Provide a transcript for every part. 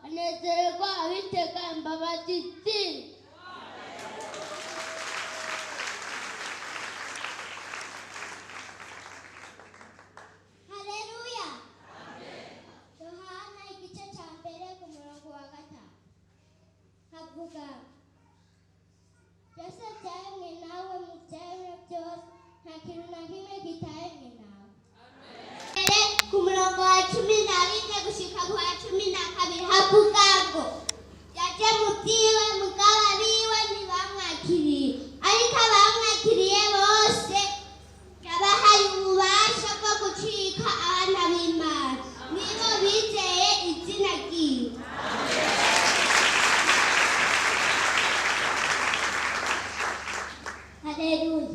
Anezererwa abitega imbabazi ziwe. Haleluya! Yohana igice cya 1 ku murongo wa 5 havuga: "Byose byaremwe nawe, mu byaremwe byose nta kintu na kimwe kitaremwe nawe." Mbere ku murongo wa 11 gushika ku wa 12 havuga ngo: "Yaje mu byiwe, mugabo abiwe ntibamwakiriye, ariko abamwakiriye bose yabahaye ububasha bwo gucika abana b'Imana, nibo bizeye izina ryiwe." Haleluya!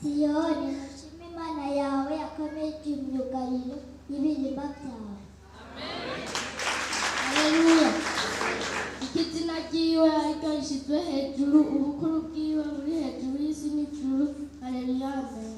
Siyoni, mushime Imana yawe yakomeje imyugariro y'ibirima byawe. Haleluya! Izina ryiwe ariryo rishyizwe hejuru, ubukuru bwiwe buri hejuru y'isi n'ijuru. Haleluya, amen.